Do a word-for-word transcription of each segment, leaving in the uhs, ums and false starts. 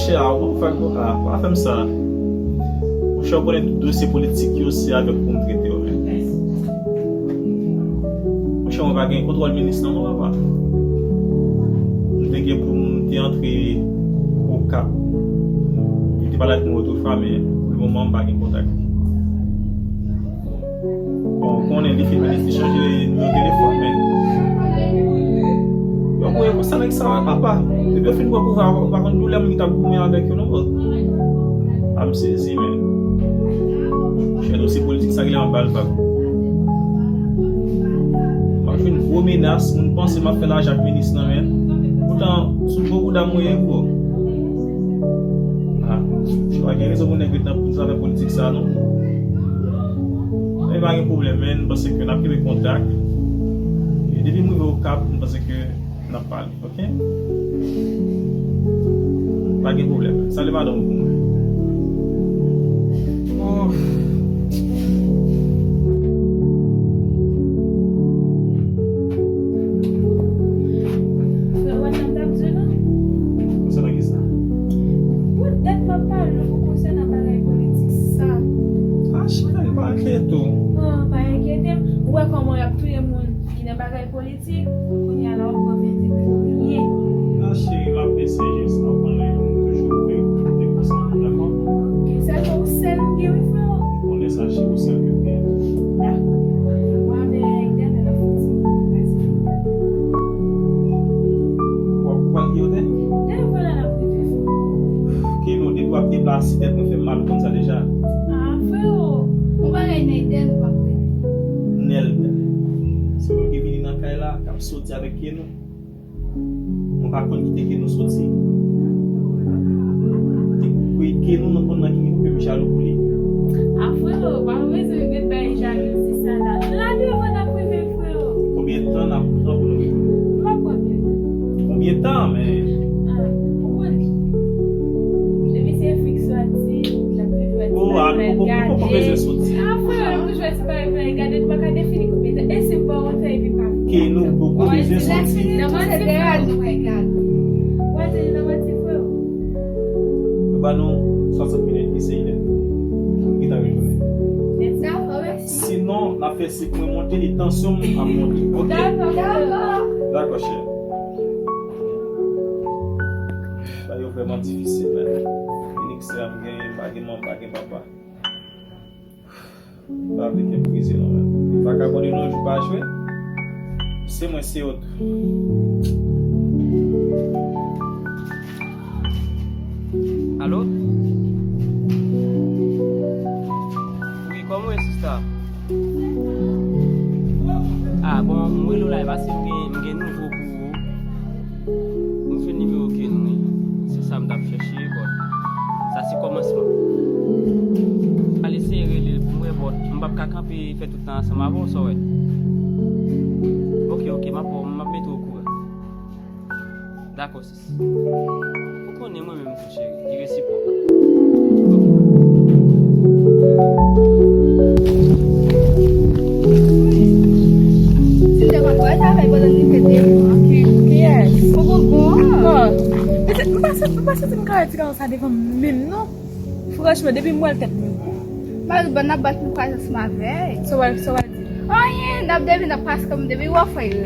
Chè a, ou fè, ah, pa fè m sa. Monchè, ou konnen tout dosye politik yo, se avèk ou m trete yo, men. Monchè, mwen pa gen kontwòl minis lan, non, papa. M te gen pou m te antre Okap. M te pale ak nou otrefwa, men pou lemoman, m pa gen kontak. Bon, ou konnen li fin minis, li chanje nimewo telefòn, men. Yo voye konsa nèg sa, papa. Depi yo fin pran pouvwa, ou pa konn doulè moun ki t ap goumen avèk yo, non, bro. A, m sezi, men. Chè dosye politik sa ki la anba l, papa. M ap jwenn gwo menas, moun panse m ap fè lajan ak minis lan, men. Poutan, sou gwo bouda m mwen ye, bro. Ah, yo pa gen rezon pou nèg ret nan zafè politik sa, non. Men pa gen pwoblèm, men m panse ke n ap kenbe kontak. E depi m rive Okap, m panse ke n ap pale, oke? Pa gen pwoblèm. Salye madanm ou pou mwen. Oh. Frè, wè sa m t ap di w la? Konsènan ki sa? Pou dat m ap pale w konsènan bagay politik sa. Ah, cheri, pa enkyete w. Non, pa enkyete m. Ou wè kòman y ap touye moun ki nan bagay politik, kounye a la w ap pran vètik pou ryen. Ah, cheri, m ap eseye jis aprann li, m toujou vle koute konsèy ou, dakò? Sèlman ou sèl m gen, wi, frè. Ou konnen sa, cheri, ou sèl ke m gen. Dakò. Mwen avè Eden, n ap fouti pase. W ap pran ki kote? Dèyè vwala n ap rive. Keno, depi w ap deplase tèt mwen fè m mal, ou konn sa deja. Ah, freo, yon bagay Nelden ou pa kwè. Nelden. Se mwen ki vini nan kay la, k ap soti avèk Keno. Mwen pa konn kite Keno soti. Te koupe Keno nan konn nan ki koupe m jalou pou li. Ah, freo, pa bezwen met bay jalouzi sa la. La devan n ap rive, freo. Konbyen tan n ap pran pou nou rive? M ap pran byen. Konbyen tan, men? Ah, ou konnen. Depi se fi k soti, l ap toujou ap di bagay gate. Oh, ah, nou poko bezwen soti. Ah, freo, nou toujou ap di bagay gate, nou pa ka defini konbyen tan. E si m ba w tan epi pa vini? Ke nou poko bezwen soti. Nan manti, freo. Ou pa di nan manti, freo. Nou ba nou swasant minit, eseye nèt. Ou gentan retounen. Sinon, n ap fè sik mwen monte e tansyon m ap monte. Ok? Dakò, freo. Dakò, chè. Bagay yo vrèman difisil, men. Inik sè a m genyen, m pa gen manman, m pa gen papa. M pa vle kè m brize non, men. Vakabon de nos jours pa jwe. Se mwen, se yo tou. Alo? Wi, kòman w ye, sista? Ah, bon, m rele w la, e paske m gen, m gen nouvo pou ou. M jwenn nimewo Keno, wi. Se sa m t ap chèche, but sa se kòmansman. Al eseye rele l pou m wè, but m p ap ka kanpe fè tout tan ansanm avè w, sa w wè. Ok, ok, m ap, m ap mete w okouran. Dakò, sis. Ou konnen mwen menm tou, cheri, ki resipwok. Si m te konn wè sa fè pandan li te devan. Kiyès? Pou Gougon an. Bon. M pa santi m ka wè ti gason sa devan m menm, non. Franchman, depi m wè l tèt mwen gwo. Mari, ban n ap bat nou kwaze ansanm avè l. Sa w wè, sa w wè. Anyen, n ap depi n ap pase kòm depi w ap fè yo.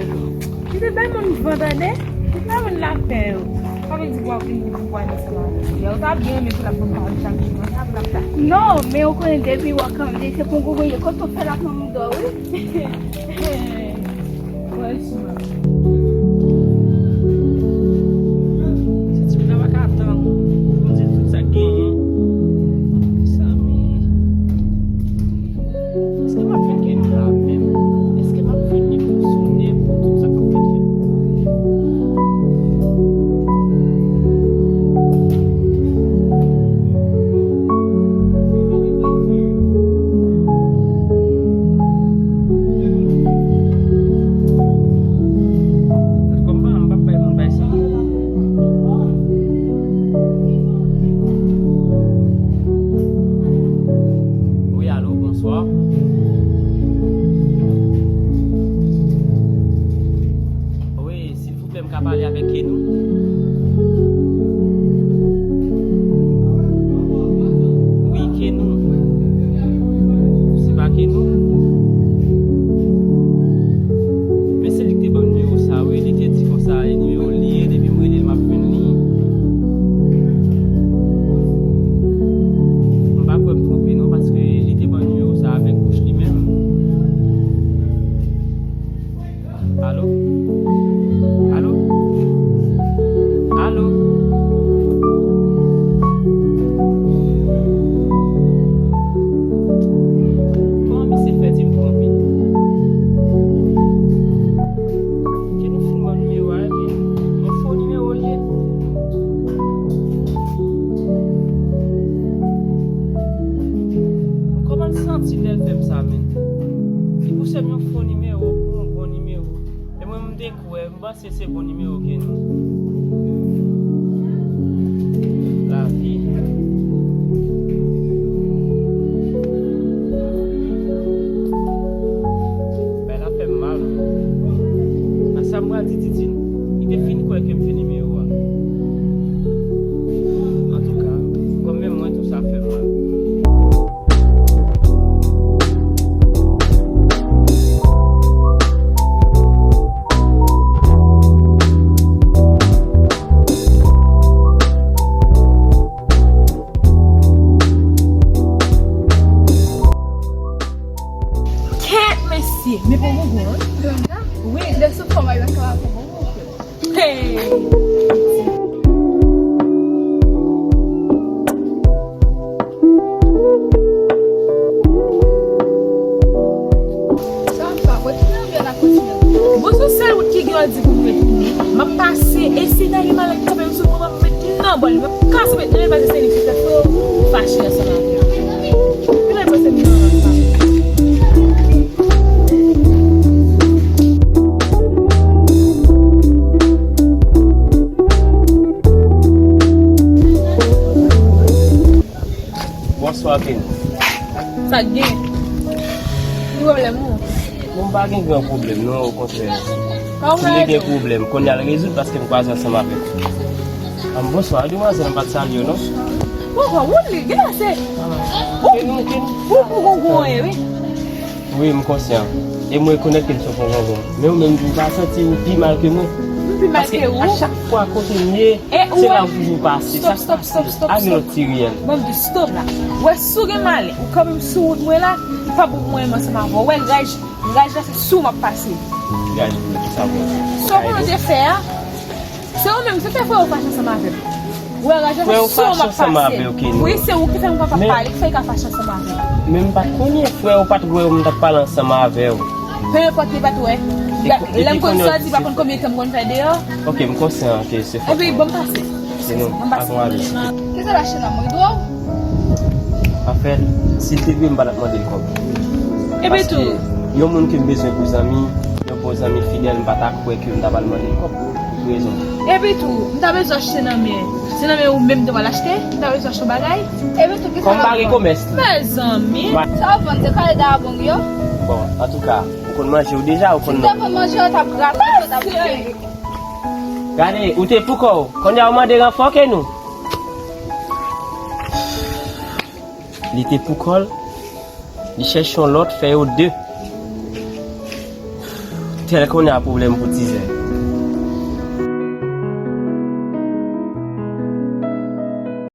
Li te bay moun van, tande. Li te bay moun lapè yo. Sa vle di w ap vin pou w ansanm avè l. Ou ta byen renmen pou l ap ban pawòl chak jou, sa pou l ap ta. Non, men ou konnen depi w ap kanpe, se pou Gougon ye. Kote w fè l ap nan mouda w, wi. Franchman. Se ti moun la pa ka tann pou m di l tout sa k genyen. Mezanmi. Èske m ap jwenn Keno la menm? Èske m ap jwenn li pou m sonnen pou tout sa k ap fèt fèt? Se, se bon nimewo ke nou. Lavi. Bagay la fè m mal. A sa m pral di Titine, li te fin kwè ke m fè nimewo a. Antouka, kòm menm mwen tou sa fè m mal. Kèt mesye, men pon gongon, wi. Lè sou fòm a yo ka pon gongon. Hey! Sa pa wè ki nan vye la kontinye. Bon, se sèl wout ki gen an di pou m retounen. M ap pase, e si nan yon malèt kanpe m sou mwen, m ap met nan bòl, m ap kase met nan men, paske se li ki fè fò fache ansanm avè m. Ki lè pase m nan Bonswa, Ken. Sa k gen? Ki pwoblèm ou? Bon, m pa gen gran pwoblèm, non, okontrè. Si m te gen pwoblèm, kounye a l rezoud paske m kwaze ansanm avèk ou. Am, bonswa, demwazèl, m pa t salye w, non? Bonswa, wouli, gen ase. Ou, ou, ou, ou, ou, wi. Wi, m konsyan. E m rekonèt ke m se yon bon gongon. Men ou menm tou, ou pa santi ou pi mal ke mwen? M pi mal ke ou? Paske a chak fwa kote m ye, se la ou toujou pase. Stop, stop, stop, stop, stop. Ban m di stop la. Ou wè, si w gen malè, ou kanpe m sou wout mwen la, m p ap bon pou mwen menm ansanm avè w. Ou wè, raj, raj la se sou w m ap pase. Raj pou ki sa, bon? Sa w konnen w te fè a? Se ou menm, se fè frè ou fache ansanm avè m. Ou wè, raj la se sou w m ap pase. Wi, se ou ki fè m pa pale, ki fè l ka fache ansanm avè m. Men m pa t konnen, frè ou pa t wè w, m t ap pale ansanm avè w. Pe enpòt, li pa t wè. Lè m konn sòti, pa konn konbyen tan m konn fè deyò. Ok, m konsyan ke se fòt mwen. Epi, ban m pase. Se nou, pa konn ale. Kisa l achte nan mwen, dwo? Anfèt, si l te dwe, m pa t ap mande l kòb. Epi tou. Paske yon moun ke m bezwen pou zanmi, yon bon zanmi fidèl, m pa ta kwè ke m ta pral mande l kòb pou, pou rezon. Epi tou, m ta bezwen achte nan men. Se nan men ou menm m te pral achte, m ta bezwen achte yon bagay. Epi tou, kisa l ap vann? Kòm m pa gen komès. Mezanmi. Sa w ap vann, se kale dabong yo? Bon, antouka, ou konn manje w deja, ou konn non. Si m te konn manje, yo t ap grate, yo t ap fè. Gade, ou te pou kò w. Kounye a ou mande ranfò ke nou. Li te pou kò l, li chèche yon lòt, fè yo de. Tèl kounye a pwoblèm pou tizè.